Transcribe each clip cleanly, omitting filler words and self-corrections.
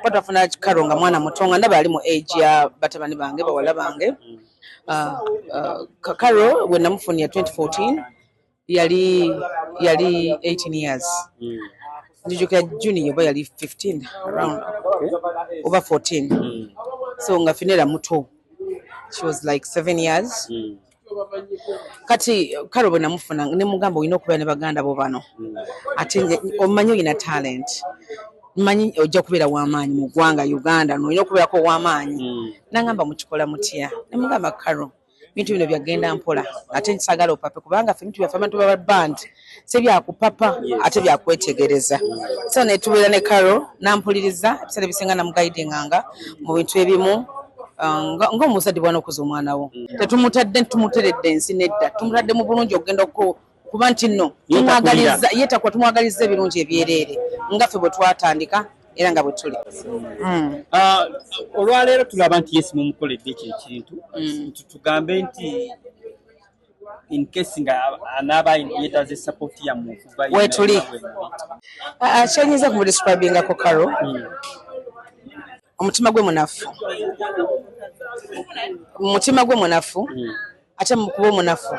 Kuba twafuna Karo nga mwana muto, nga ndaba ali mu age ya batabani bange, bawala bange. Karo we namufunira 2014 yali 18 years. Njijukira Junior oba yali 15 around oba 14, so nga Finera muto, she was like 7 years. Kati Karo bwe namufuna ne mugamba, olina okubeera ne baganda bo bano, ate omanyi olina talent, mmanyi ojja kubeera w'amaanyi mu ggwanga Uganda, nolina okubeerako ow'amaanyi. Nangamba, mukikola mutya? Ne mugamba, Karo, bintu bino byagenda mpola, ate nsagala opape, kubanga ffe ebintu byaffe abantu baba band si byakupapa, ate byakwetegereza. So netubeera ne Karo, nampuliriza. Ebiseera ebisinga namuguidinganga mu bintu ebimu, ng'omuzadde bwana okuza omwana wo. Tetumutadde tumuteredde ensi, nedda, tumutadde mu bulungi okugenda kuba nti nno Ye tumwagaliza, ye takuwa, tumwagaliza ebirungi ebyereere nga ffe bwe twatandika era nga bwe tuli. Ah, olwaleero tulaba nti Yesu mumukoledde ekyo ekintu, nti tugambe nti in case nga anaaba yeetaaze support yammwe okuva yenna Weetuli. yenna bwe. Ah, ah, kyenyinza kumudescribingako Karo, omutima gwe munafu, omutima gwe munafu, ate mukuba omunafu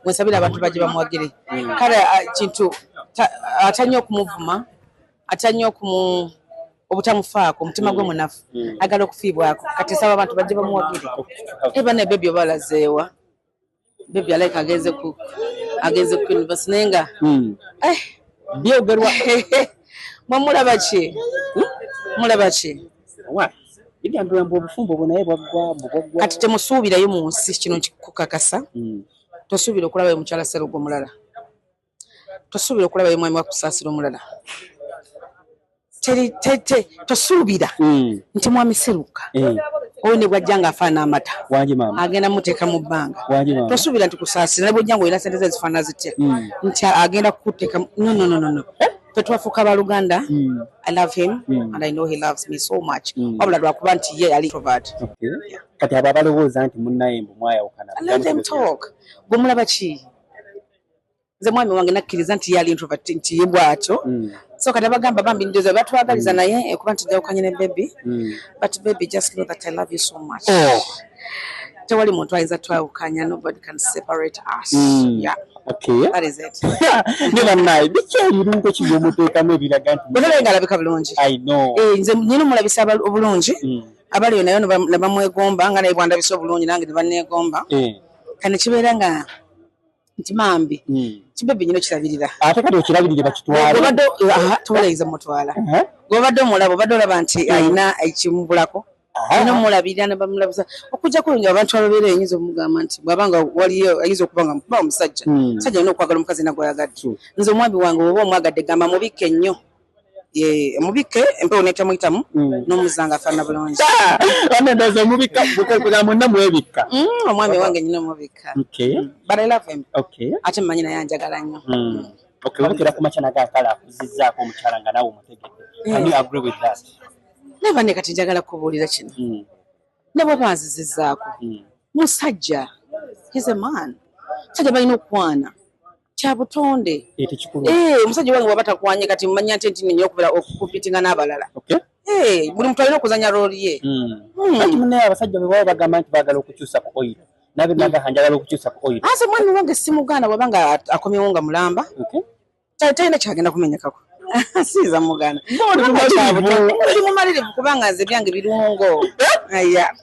gwensabira abantu bajje bamuwagire. Kale ah, kintu atya nnyo okumuvuma, atya nnyo okumu obutamufaako. Omutima gwe munafu, agala okufiibwako. Kati nsaba abantu bajje bamuwagire. Eba ne baby oba alazeewa? Baby alayika agenze ku university, naye nga eh, Byogerwa. Mwe mulaba ki? Mulaba ki? Wa bigambibwa mbu obufumbo bwo naye bwaggwa, mbu bwaggwa. Kati temusuubirayo mu nsi kino nkikukakasa. Tosuubira okulabayo mukyala Serugo omulala, tosuubira okulabayo mwami wa Kusaasira omulala. Teri tosuubira nti mwami Seruka oyo ne bwajja nga afaana amata Wangi maama. agenda muteeka mu bbanga. Wangi maama. Tosuubira nti Kusaasira ne bwojja nga olina sente ze zifaana zitya nti agenda kukuteeka. No, no, no, no, no. Ffe twafuuka baluganda. I love him and I know he loves me so much, wabula lwakuba nti ye yali introvert. Okay. Kati abo abalowooza nti munnaye mbu mwayawukana? Let them talk. Gwe mulaba ki? Nze mwami wange nakkiriza nti ye ali introvert, nti ye bw'atyo. So kati abagamba bambi ndoza batwagaliza, naye okuba nti njawukanye ne baby, but baby, just know that I love you so much. Oh. Tewali muntu ayinza twawukanya. Nobody can separate us. Yeah. That is it. Ne bannaye, biki ebirungo ki by'omuteekamu ebiraga nti Bwe nga alabika bulungi. I know. Eh, nze nyina omulabisa obulungi, abaliyo naye ne bamwegomba, nga naye bwandabisa obulungi nange ne baneegomba. Kane kibeera nga nti mambi kibebi nyina okirabirira. Ate kati okirabirire bakitwale? Obadde aha, tobalayinza mutwala. Gwobadde omulaba, obadde olaba nti alina ekimubulako, alina omulabirira nebamulabisa okujjako nga abantu ababeera eyinza omugamba nti bwabanga waliyo ayinza okuba nga mukuba omusajja. Omusajja alina okwagala omukazi nagwayagadde. Nze omwami wange, oba omwagadde, gamba mubikke nnyo. Ye, mubikke empewo netamuyitamu n'omuzanga afaanana bulungi. Banne ndowooza omubikka bukokuza mwenna mwebikka. Omwami wange nyina omubikka. But I love him. Ate mmanyi naye anjagala nnyo. Okay, obukera ku makya naga akala akuzizzaako omukyala nga naawe omutegedde. Can you agree with that? Naye banne, kati njagala kubuulira kino. Ne bwaba anzizizzaako, musajja, he's a man. Musajja balina okukwana, kya butonde. Eh, tekikulu. Eh, omusajja wange bwaba takwanye, kati mmanya nti nina okubeera okucompetinga n'abalala. Eh, buli muntu alina okuzanya role ye. Anti munnaye abasajja bwe baba bagamba nti baagala okukyusa ku oil, nabe nagaha njagala okukyusa ku oil. Ase mwami wange simugaana bwaba nga akomyewo nga mulamba. Talina kyagenda kumenyekako, siyinza mugaana. Ng'oli mumalirivu. Oli mumalirivu, kubanga nze byange birungo aya.